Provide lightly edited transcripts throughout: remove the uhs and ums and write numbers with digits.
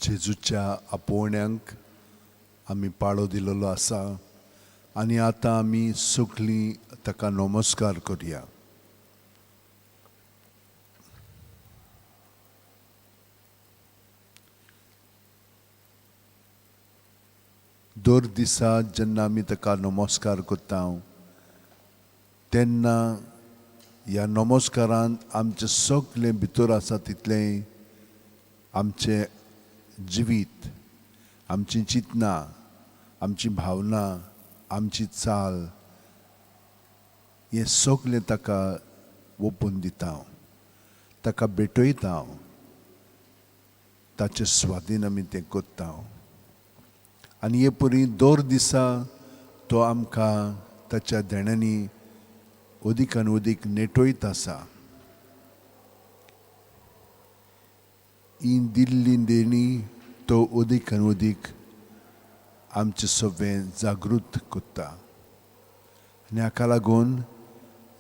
जेजूच्या आपोवण्यांक आमी पाळो दिलेलो आसा आनी आतां आमी सगळीं ताका नमस्कार करया. दर दिसा जेन्ना आमी ताका नमस्कार करता तेन्ना ह्या नमस्कारांत आमचें सगळें भितर आसा तितलें आमचें जिवीत, आमची चिंतनां, आमची भावना, आमची चाल, हें सगळें ताका ओपून दिता, ताका भेटयता, ताचे स्वादीन आमी तें करता. आनी हे परी दर दिसा तो आमकां ताच्या देण्यांनी अदीक आनी अदीक नेटयत आसा. ही दिल्ली देणी तो अदीक आनी अदीक आमचें सगळें जागृत करता आनी हाका लागून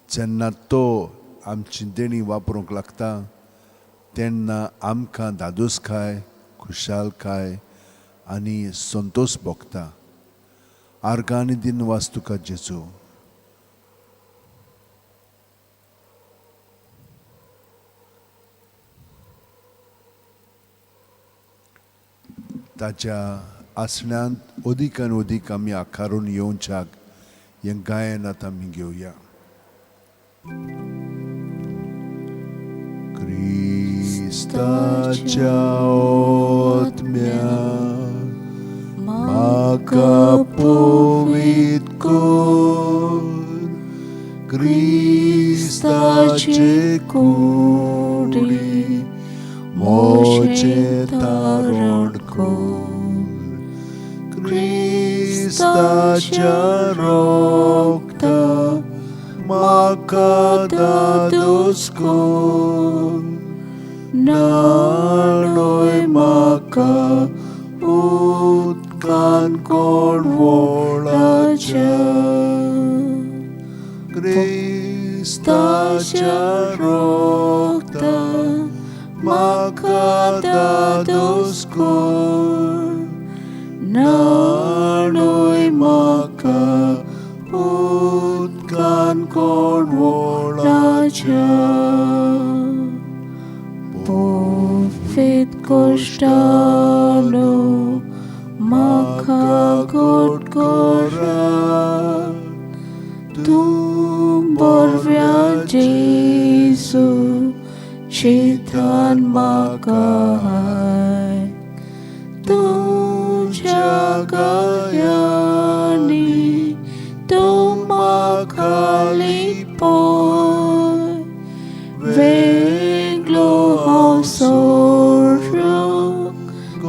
जेन्ना तो आमची देणी वापरूंक लागता तेन्ना आमकां धादोसकाय, खुशालकाय आनी संतोश भोगता. आर्गां आनी दिनवास तुका जेजू. ताच्या आसण्यांत अदीक आनी अदीक आमी आकारून येवच्याक हें गायन आतां आमी घेवया. क्रिस्ताच्या आत्म्या म्हाका पवित्र कर, क्रिस्ताचे कुडी म्हजें तारण कर, क्रिस्ताच्या रक्ता म्हाका दादोस कर, न्हाणय म्हाका उदकान कोण वळाच्या, क्रिस्ताच्या रक्ता म्हाका दादोस कर, न्हाणय म्हाका उदकान कोण वळाच्या. पवित्र कोश्टानो म्हाका गोड करा, तूं बरव्या जेजू चिंतन म्हाका तुज्या गायांनी तूं म्हाका लिपय, वेगळो हांव सोडूंक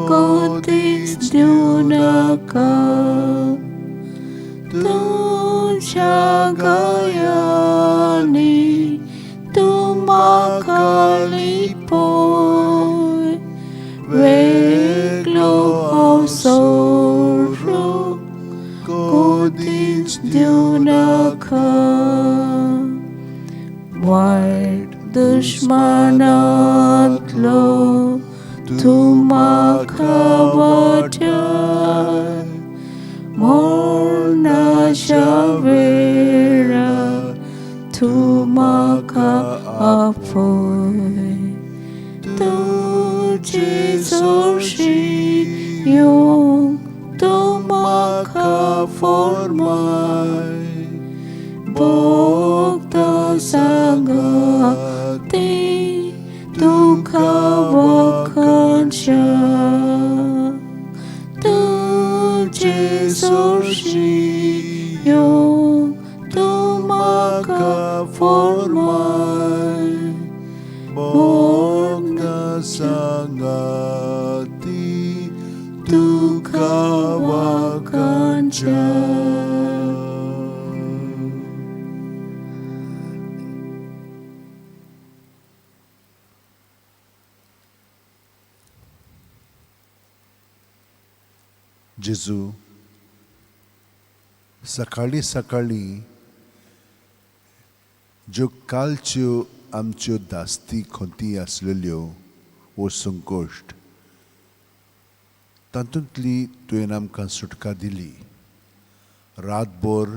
कोतीच दिवं नाका, तुज्या गायांनी तूं म्हाका लिपय, वेगळो हांव सोडूंक कोतीच दिवं नाका. वायट दुश्मनांतलो तूं म्हाका वाटाय, मरणाच्या वेळार तूं म्हाका आपय, तुजी सोशी येवंक तूं म्हाका फॉर्माय, भोगता सांगाती तुका वखाणच्या, तुजी सोशी येवंक तूं म्हाका फॉर्माय, भोगता सांगाती तुका वखाणच्या. जेजू, सकाळीं सकाळीं ज्यो कालच्यो आमच्यो धास्ती खंती आसलेल्यो वो संकश्ट तातूंतली तुवें आमकां सुटका दिली. रातभर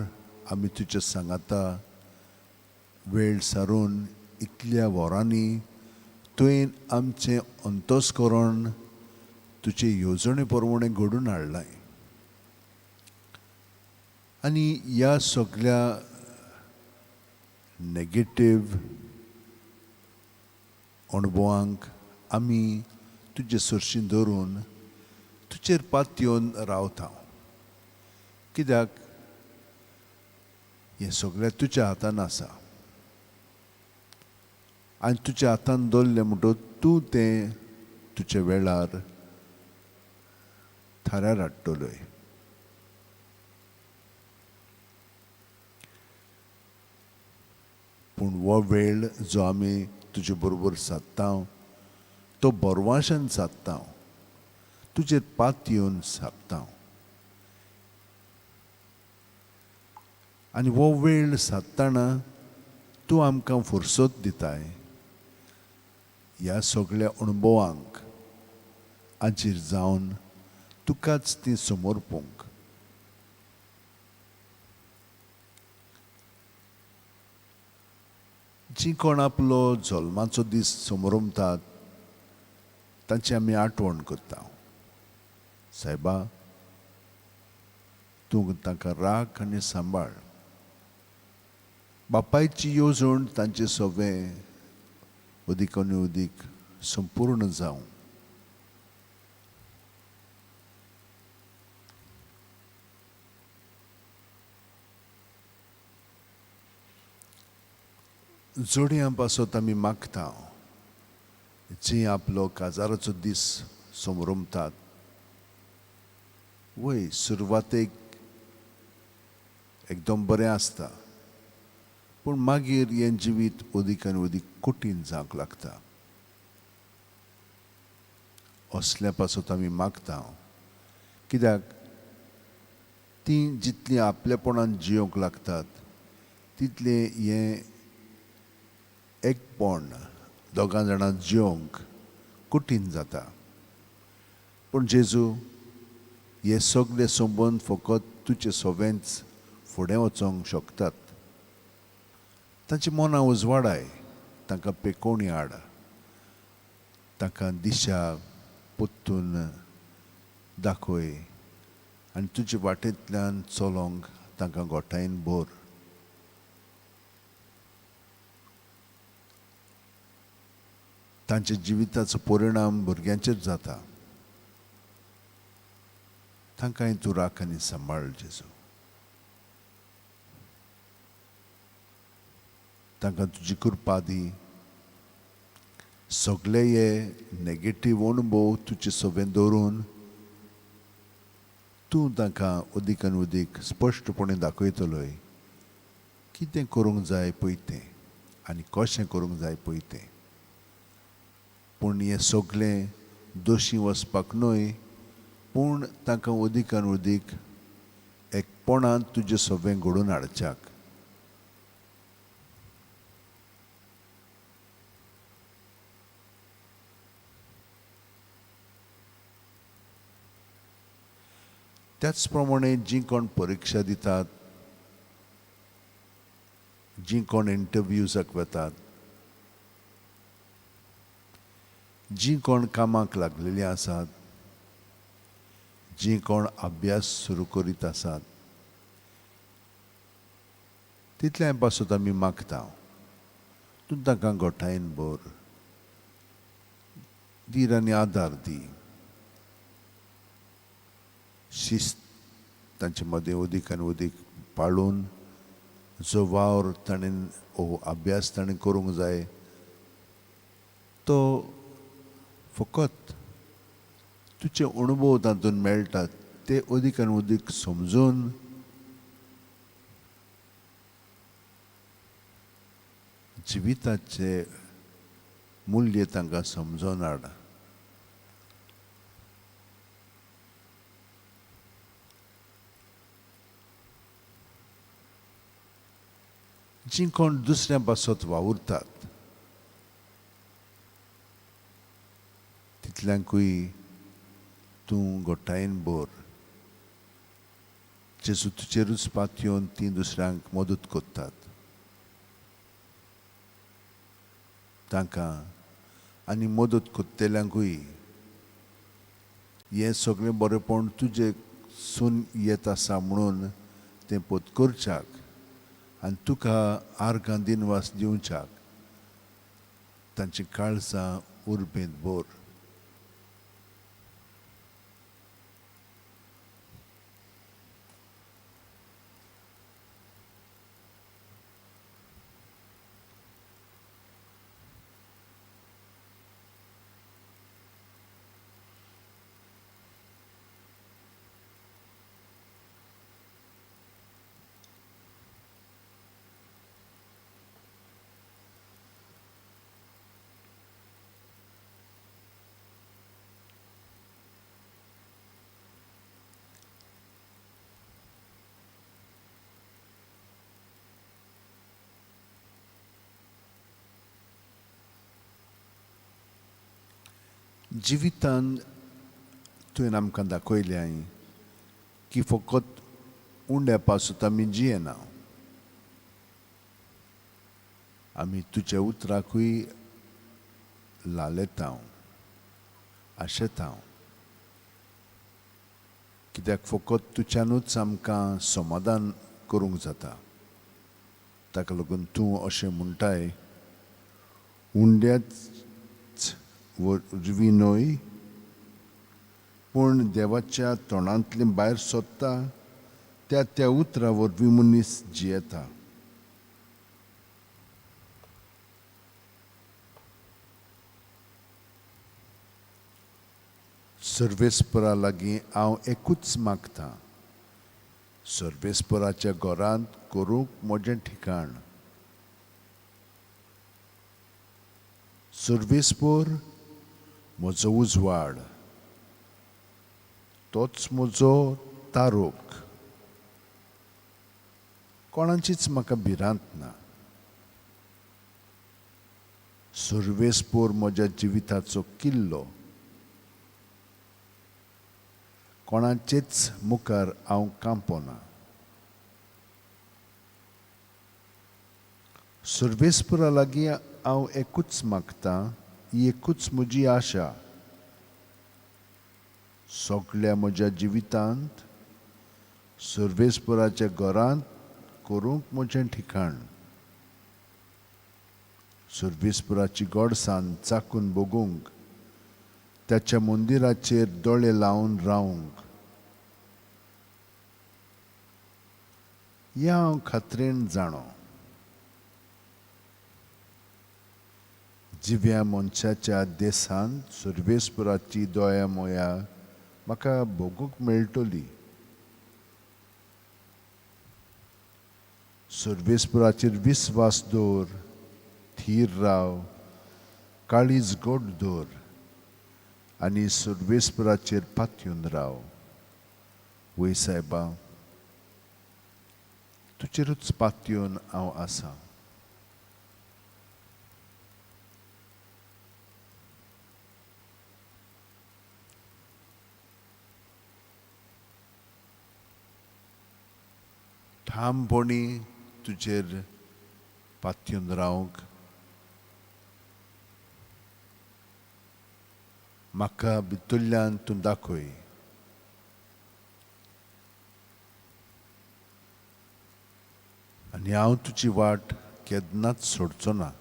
आमी तुज्या सांगाता वेळ सारून इतल्या वरांनी तुवें आमचें अंतस्करण तुजे येवजणे प्रमाणें घडून हाडलां. आनी ह्या सगळ्या नेगेटीव अणभवांक आमी तुजे सरशीं धरून तुजेर पातयेवन रावता. कित्याक हें सगळें तुज्या हातान आसा आनी तुज्या हातान दवरलें म्हणटकच तूं तें तुज्या वेळार थाऱ्यार हाडटलोय. पूण हो वेळ जो आमी तुजे बरोबर सादता तो बरवाशान सादता, तुजेर पातयेवन सादता. आनी हो वेळ सादतना तूं आमकां फुरसत दिताय ह्या सगळ्या अणभवांक आजीर जावन तुकाच ती समर्पूंक. जीं कोण आपलो जल्माचो दीस समरमतात तांची आमी आठवण करता. सायबा, तूं तांकां राख आनी सांबाळ. बापायची येवजण तांचे सगळें अदीक आनी अदीक संपूर्ण जावं. जोडयां पासत आमी मागता जी आपलो काजाराचो दीस समरमतात. वय सुरवातेक एकदम बरें आसता, पूण मागीर हें जिवीत अदीक आनी अदीक कठीण जावंक लागता. असल्या पासत आमी मागता, कित्याक तीं जितलीं आपलेपणान जियोंक लागतात तितलें हें एकपण दोगां जाणां जियोंक कठीण जाता. पूण जेजू, हे सगळे संबंद फकत तुजे सवेंच फुडें वचोंक शकतात. तांची मनां उजवाडाय, तांकां पेकोवणी हाड, तांकां दिशा परतून दाखय आनी तुजे वाटेंतल्यान चलोंक तांकां गोठायेन भर. तांच्या जिविताचो परिणाम भुरग्यांचेर जाता. तांकांय तूं राख आनी सांबाळ जेजू. तांकां तुजी कृपा दी. सगळे हे नेगेटीव अणभव तुजे सवें दवरून तूं तांकां अदीक आनी अदीक स्पश्टपणे दाखयतलोय कितें करूंक जाय पळय तें आनी कशें करूंक जाय पळय तें. पूण हें सगळें दोशी वचपाक न्हय, पूण तांकां अदीक आनी अदीक एकपणांत तुजें सगळें घडोवन हाडच्याक. त्याच प्रमाणे जीं कोण परिक्षा दितात, जीं कोण इंटरव्यूजाक वतात, जीं कोण कामाक लागलेलीं आसात, जीं कोण अभ्यास सुरू करीत आसात, तितल्या पासत आमी मागता तूं तांकां गोठायेन भर, धीर आनी आदार दी. शिस्त तांचे मदें अदीक आनी अदीक पाळून जो वावर ताणें हो अभ्यास ताणें करूंक जाय तो फकत तुजे अणभव तातूंत मेळटात ते अदीक आनी अदीक समजून जिविताचे मूल्य तांकां समजून हाड. जीं कोण दुसऱ्या पासत वावुरतात तितल्यांकूय तूं घोटायेन भर. जेजू तुजेरूच पातयेवन तीं दुसऱ्यांक मदत करतात. तांकां आनी मदत करतल्यांकूय हें सगळें बरेंपण तुजे सून येत आसा म्हणून तें पत्करच्याक आनी तुका आर्गां दिनवास दिवच्याक तांची काळजां उर्बेंत भर. जिवितान तुवें आमकां दाखयलें की फकत उंड्या पासून आमी जियेना, आमी तुज्या उतराकूय लालेता, आशेता, कित्याक फकत तुज्यानूच आमकां समाधान करूंक जाता. ताका लागून तूं अशें म्हणटाय, उंड्याच वरवीं न्हय पूण देवाच्या तोंडांतलें भायर सोदता त्या त्या उतरा वरवीं मनीस जियेता. सर्वेस्परा लागीं हांव एकूच मागतां, सर्वेस्पराच्या घरांत करूंक म्हजें ठिकाण. सर्वेस्पर म्हजो उजवाड, तोच म्हजो तारोक, कोणाचीच म्हाका भिरांत ना. सर्वेस्पर म्हज्या जिविताचो किल्लो, कोणाचेच मुखार हांव कांपना. सर्वेस्परा लागीं हांव एकूच मागतां, ही एकूच म्हजी आशा, सगळ्या म्हज्या जिवितांत सर्वेस्पराच्या घरांत करूंक म्हजें ठिकाण. सर्वेस्पराची गोडसाण चाकून बगूंक, त्याच्या मंदिराचेर दोळे लावन रावंक, हें हांव खात्रेन जाणो. जिव्या मनशाच्या देशांत सर्वेस्पराची दया मोया म्हाका भोगूंक मेळटली. सर्वेस्पराचेर विस्वास दवर, थीर राव, काळीज गोड दवर आनी सर्वेस्पराचेर पातयेवन राव. वय सायबा, तुजेरूच पातयेवन हांव आसा. ठामपणी तुजेर पातयेवन रावंक म्हाका भितरल्यान तूं दाखय. आनी हांव तुजी वाट केन्नाच सोडचो ना.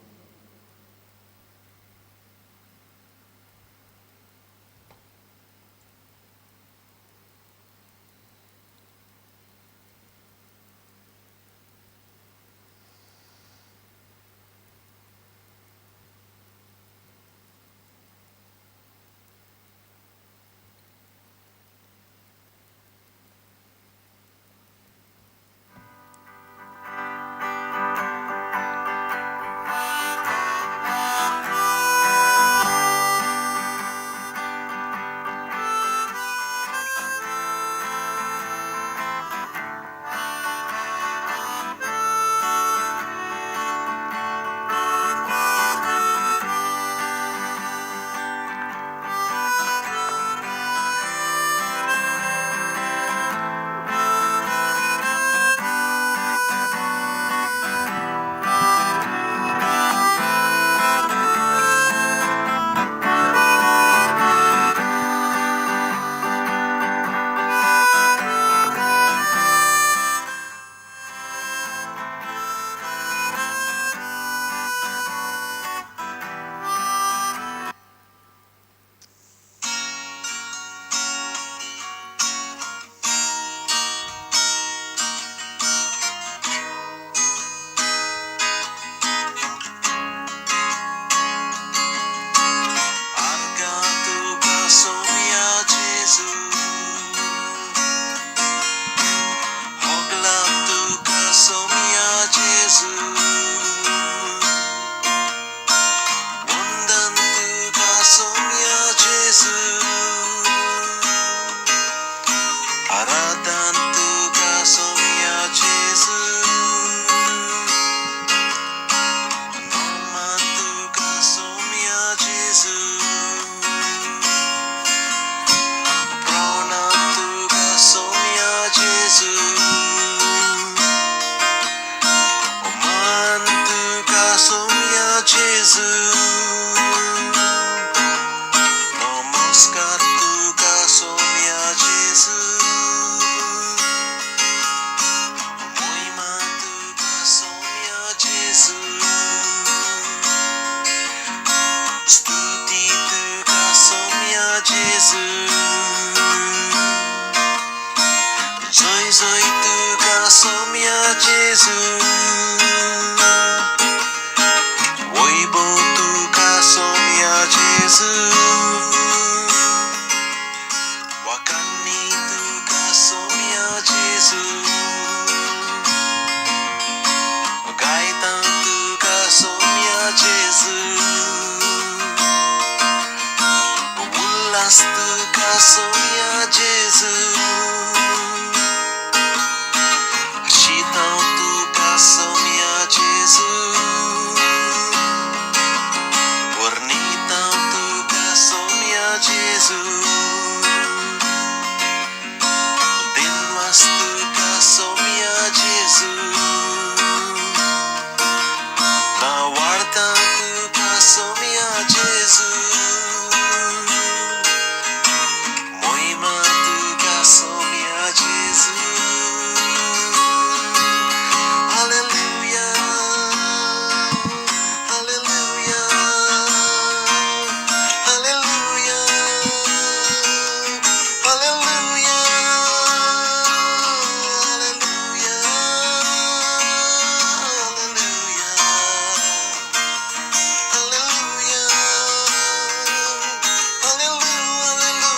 जेजू, जंय जंय तुका सोम्या जेजू, वैभव तुका सोम्या जेजू, वाकांनी तुका सोम्या जेजू, गायता तुका सोम्या जेजू, उल्हास तुका सोम्या जेजू, शितां तुका सोम्या जेजू, वर्णितां तुका सोम्या जेजू, दिनवास तुका सोम्या जेजू, नावाडता तुका सोम्या जेजू, मोहिमा तुका सोम्या जेजू. Hallelujah, hallelujah, hallelujah, hallelujah, hallelujah, hallelujah, hallelujah, hallelujah, hallelujah.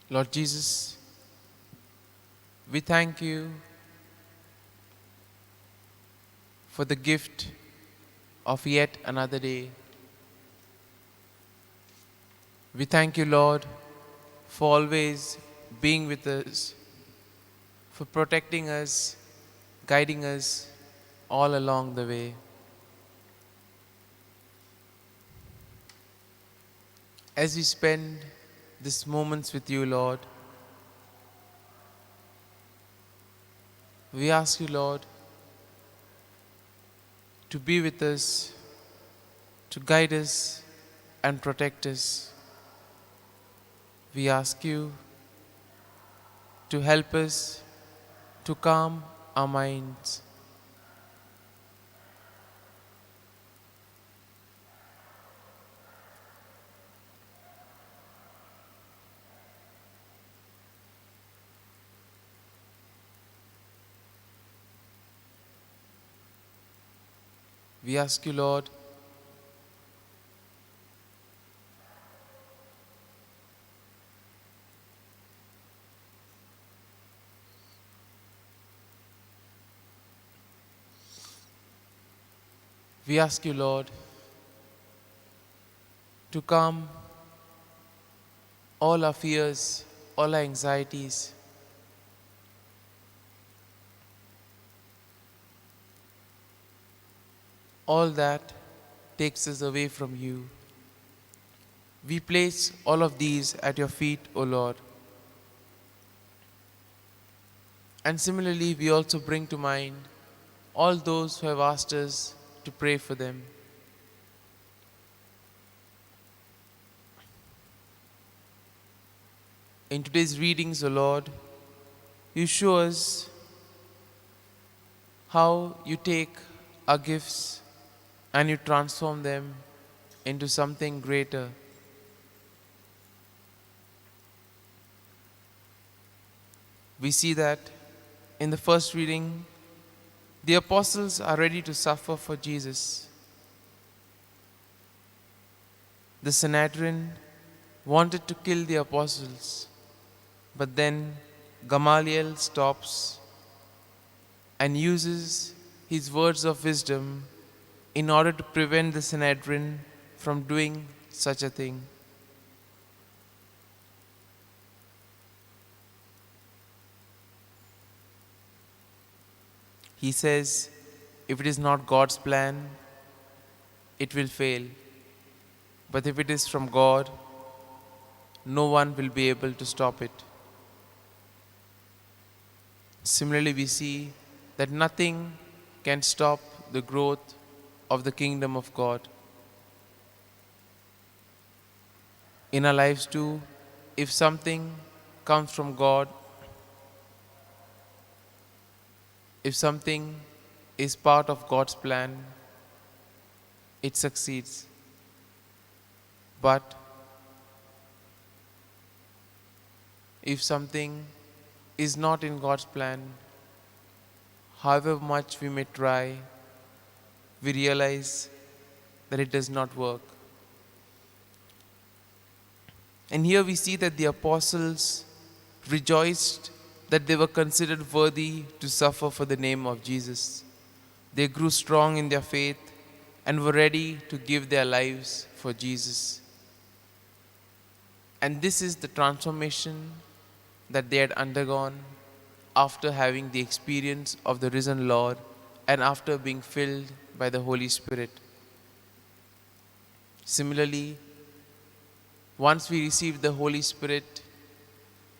Lord Jesus, we thank you for the gift of yet another day. We thank you, Lord, for always being with us, for protecting us, guiding us all along the way. As we spend these moments with you, Lord, we ask you, Lord, to be with us, to guide us and protect us. We ask you to help us to calm our minds. We ask you, Lord, we ask you, Lord, to calm all our fears, all our anxieties. All that takes us away from you. We place all of these at your feet, O Lord. And similarly, we also bring to mind all those who have asked us to pray for them. In today's readings, O Lord, you show us how you take our gifts and you transform them into something greater. We see that in the first reading, the apostles are ready to suffer for Jesus. The Sanhedrin wanted to kill the apostles, but then Gamaliel stops and uses his words of wisdom in order to prevent the Sanhedrin from doing such a thing. He says, if it is not God's plan, it will fail. But if it is from God, no one will be able to stop it. Similarly, we see that nothing can stop the growth of the kingdom of God. In our lives too, if something comes from God, if something is part of God's plan, it succeeds. But if something is not in God's plan, however much we may try, we realize that it does not work. And here we see that the apostles rejoiced that they were considered worthy to suffer for the name of Jesus. They grew strong in their faith and were ready to give their lives for Jesus. And this is the transformation that they had undergone after having the experience of the risen Lord and after being filled by the Holy Spirit. Similarly, once we receive the Holy Spirit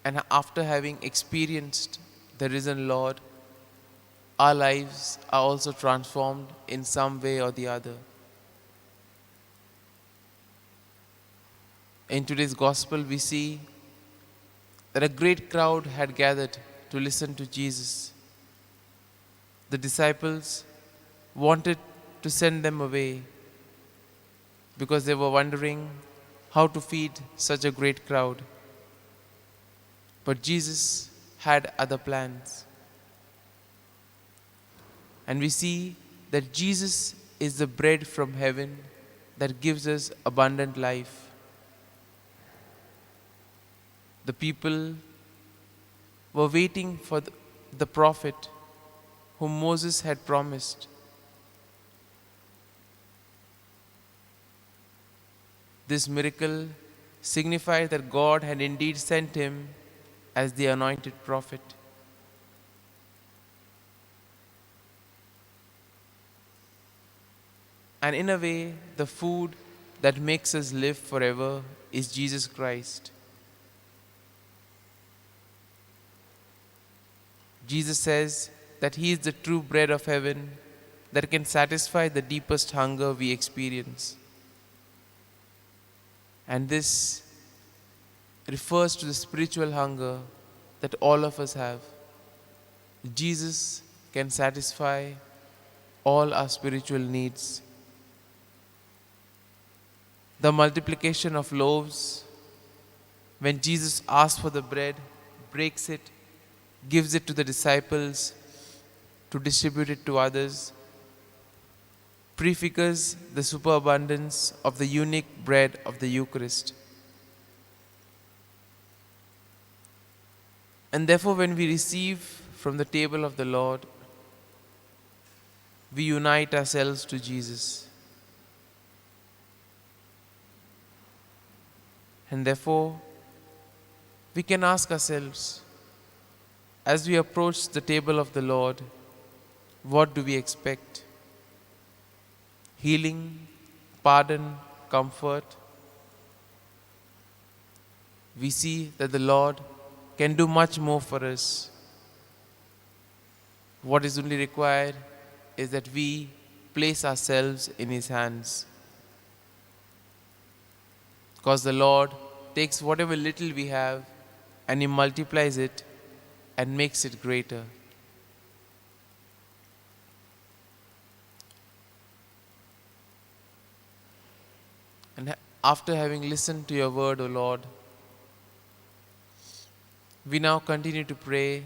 and after having experienced the risen Lord, our lives are also transformed in some way or the other. In today's Gospel, we see that a great crowd had gathered to listen to Jesus. The disciples wanted to send them away because they were wondering how to feed such a great crowd. But Jesus had other plans. And we see that Jesus is the bread from heaven that gives us abundant life. The people were waiting for the prophet whom Moses had promised. This miracle signified that God had indeed sent him as the anointed prophet. And in a way, the food that makes us live forever is Jesus Christ. Jesus says that he is the true bread of heaven that can satisfy the deepest hunger we experience. And this refers to the spiritual hunger that all of us have. Jesus can satisfy all our spiritual needs. The multiplication of loaves, when Jesus asks for the bread, breaks it, gives it to the disciples to distribute it to others, prefigures the superabundance of the unique bread of the Eucharist. And therefore, when we receive from the table of the Lord, we unite ourselves to Jesus. And therefore, we can ask ourselves, as we approach the table of the Lord, what do we expect? Healing, pardon, comfort. We see that the Lord can do much more for us. What is only required is that we place ourselves in His hands. Because the Lord takes whatever little we have and He multiplies it and makes it greater. And after having listened to your word, O Lord, we now continue to pray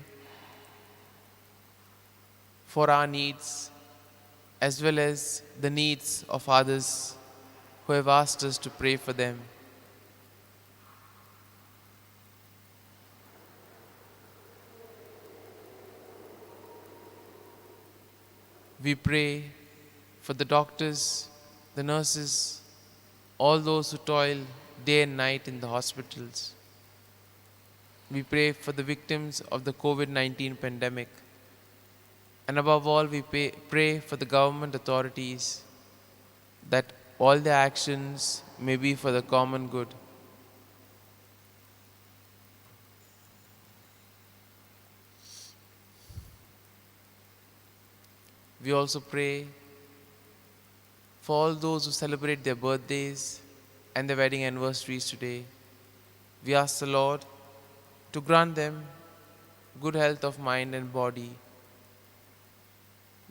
for our needs as well as the needs of others who have asked us to pray for them. We pray for the doctors, the nurses, all those who toil day and night in the hospitals. We pray for the victims of the COVID-19 pandemic. And above all, we pray for the government authorities that all their actions may be for the common good. We also pray for all those who celebrate their birthdays and their wedding anniversaries today. We ask the Lord to grant them good health of mind and body.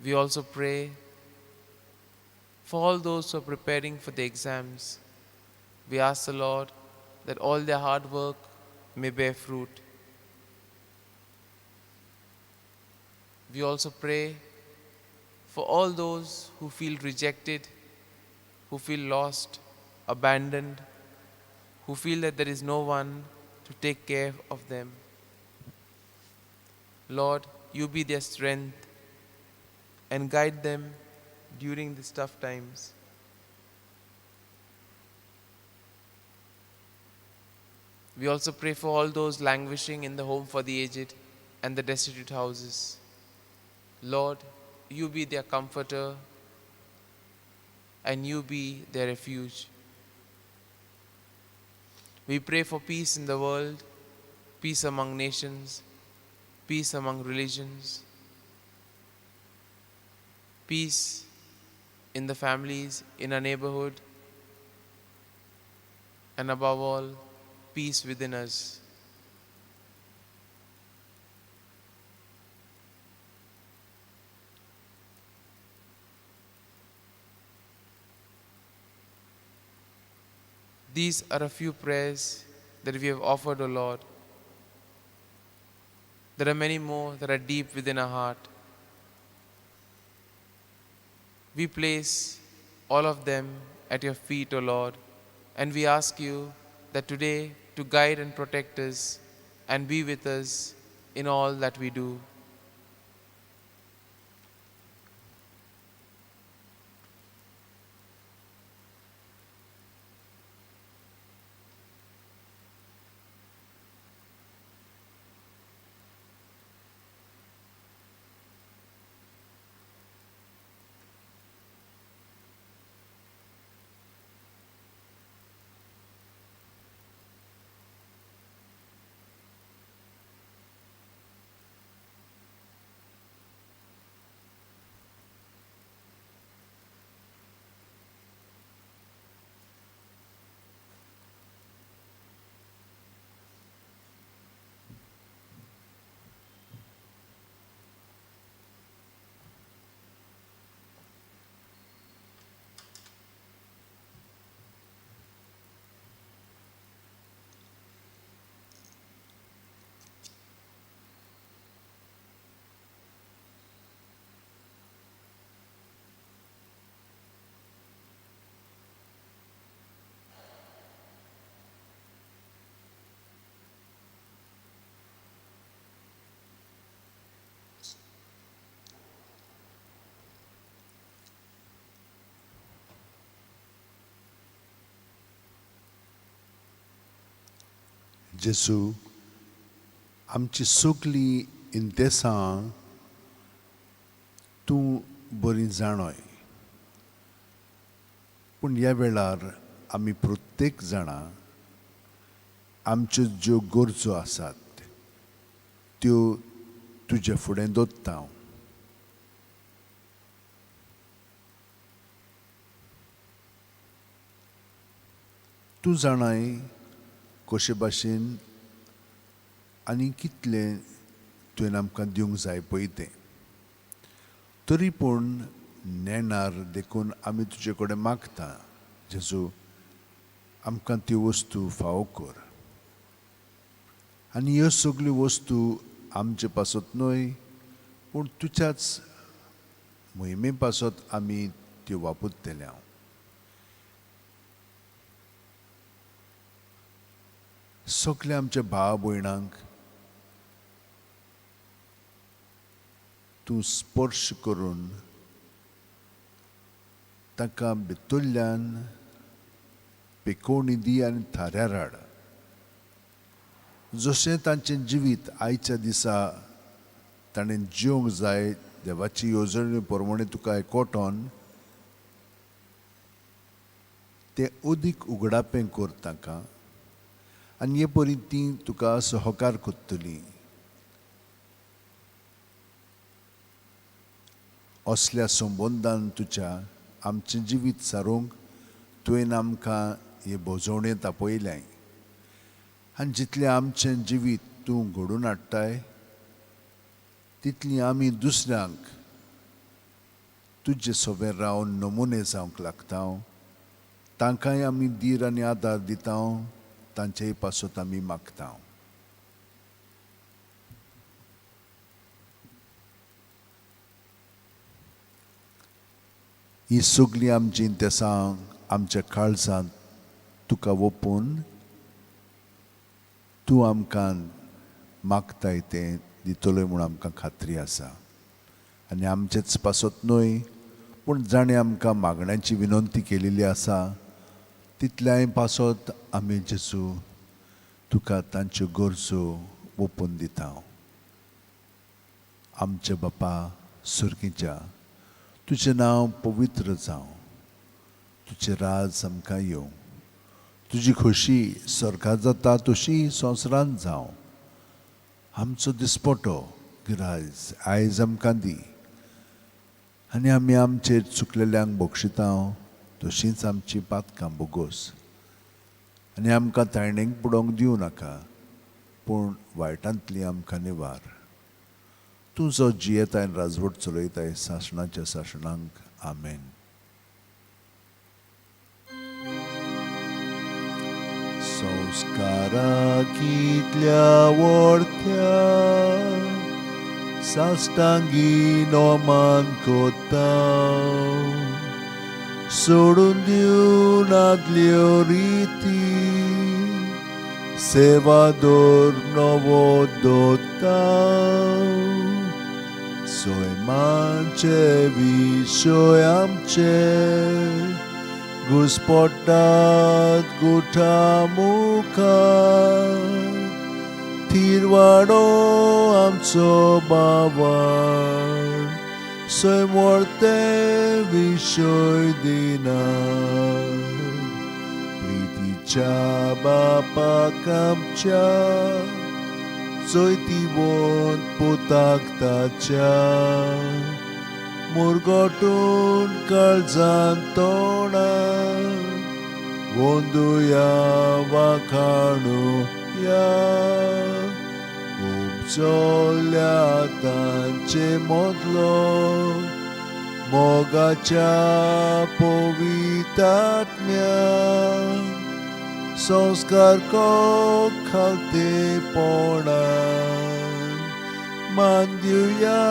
We also pray for all those who are preparing for the exams. We ask the Lord that all their hard work may bear fruit. We also pray for all those who feel rejected, who feel lost, abandoned, who feel that there is no one to take care of them. Lord, you be their strength and guide them during these tough times. We also pray for all those languishing in the home for the aged and the destitute houses. Lord, you be their comforter and you be their refuge. We pray for peace in the world, peace among nations, peace among religions, peace in the families, in our neighborhood, and above all, peace within us. These are a few prayers that we have offered, O Lord. There are many more that are deep within our heart. We place all of them at your feet, O Lord, and we ask you that today to guide and protect us and be with us in all that we do. जेजू, आमची सगळीं इंतेसां तूं बरी जाणय, पूण ह्या वेळार आमी प्रत्येक जाणां आमच्यो ज्यो गरजो आसात त्यो तुजे फुडें दवरता हांव. तूं जाणाय कशे भाशेन आनी कितलें तुवें आमकां दिवंक जाय पळय तें, तरी पूण नेणार देखून आमी तुजे कडेन मागता जेजू, आमकां त्यो वस्तू फावो कर आनी ह्यो सगल्यो वस्तू आमचे पासत न्हय पूण तुज्याच मोहिमे पासत आमी त्यो वापरतले हांव. सगल्या आमच्या भाव भयणांक तूं स्पर्श करून तांकां भितरल्यान पेकोवणी दी आनी थाऱ्यार हाड. जशें तांचें जिवीत आयच्या दिसा ताणें जिवंक जाय देवाची येवजणे प्रमाणे तुका एकवटोन तें अदीक उगडापें कर तांकां आनी हे परी तीं तुका सहकार करतलीं. असल्या संबंदान तुज्या आमचें जिवीत सारूंक तुवें आमकां हे भोजवणेंत आपयलें आनी जितलें आमचें जिवीत तूं घडोवन हाडटाय तितली आमी दुसऱ्यांक तुजे सोबेर रावन नमुने जावंक लागता, तांकांय आमी धीर आनी आदार दिता, तांचेय पासत आमी मागता. ही सगळीं आमची तेसां आमच्या काळजांत तुका ओपून तूं आमकां मागताय तें दितलोय म्हूण आमकां खात्री आसा. आनी आमचेच पासत न्हय पूण जाणें आमकां मागण्याची विनंती केलेली आसा तितल्याय पासत आमी जेजू तुका तांच्यो गरजो ओपून दिता. आमच्या बापा सुर्गीच्या, तुजें नांव पवित्र जावं, तुजें राज आमकां येवं, तुजी खोशी स्वर्गांत जाता तशी संवसारांत जावं. आमचो दिसपटो गिरायज आयज आमकां दी आनी आमी आमचेर चुकलेल्यांक बक्षिता तशींच आमची पातकां बोगोस आनी आमकां तायणेक बुडोवंक दिवं नाका पूण वायटांतली आमकां निवार. तूं जो जियेताय राजवट चलयताय सासणाच्या सासणांक. आमेन. संस्कारा कितल्या वोडत्या साश्टांगी नोमान कोता, सोडून दिवन आदल्यो रिती सेवा दर नवो दोता, सैमाचे विशय आमचे घुसपट्टात गुठा मुखार, थिरवाडो आमचो बाबार सैम व्हरते विशय दिना, प्रितीच्या बापाक आमच्या चोयतीवंत पुताक ताच्या, मुरगटून काळजान तोंडा वंदुया वाखाणुया, उपजल्या तांचे मदलो मोगाच्या पवितात्म्या, संस्कार खालतेपणान मान दिवया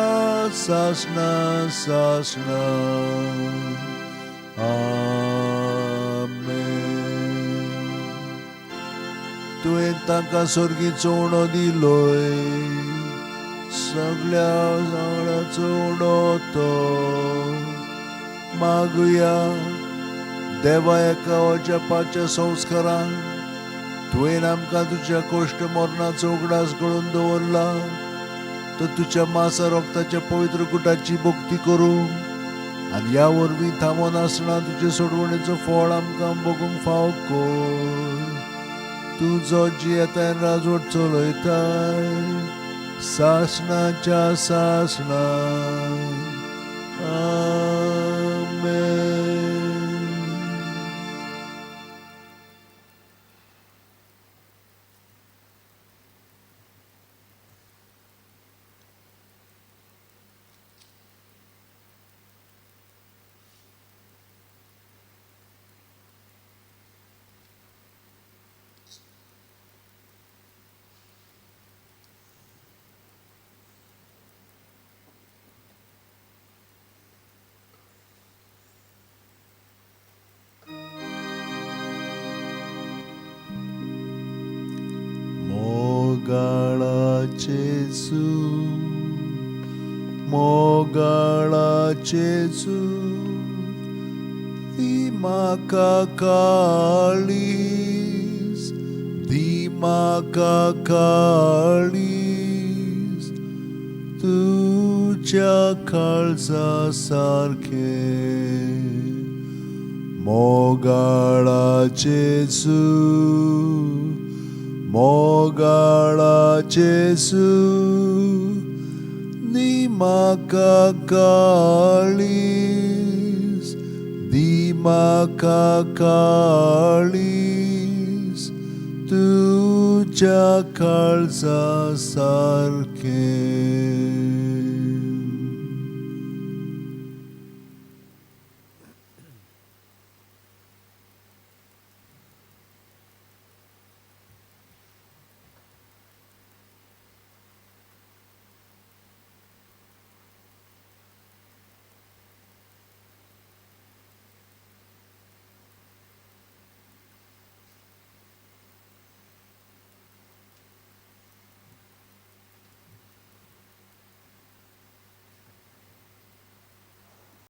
सासणा सासणा. आमेन. तुवें तांकां स्वर्गीचो उणो दिलोय, सगळ्या जाणाचो उणो तो. मागुया देवा एका अजापाच्या संस्कारान तुवें आमकां तुज्या कोश्ट मरणाचो उगडास घडोवन दवरला, तर तुज्या मासा रोगताच्या पवित्र कुटाची भक्ती करूंक आनी ह्या वरवीं थांबोन आसना तुजे सोडवणेचो फळ आमकां भोगूंक फाव कर. तूं जो जियेताय राजवट चलयताय सासणाच्या सासणा. आमेन. मोगाळा जेजू, मोगाळा जेजू, दी म्हाका काळीज, दी म्हाका काळीज, तुज्या काळजा सारकें. मोगाळा जेजू, मोगाळा जेजू, दी म्हाका काळीज, दी म्हाका काळीज तुज्या काळजा सारकें.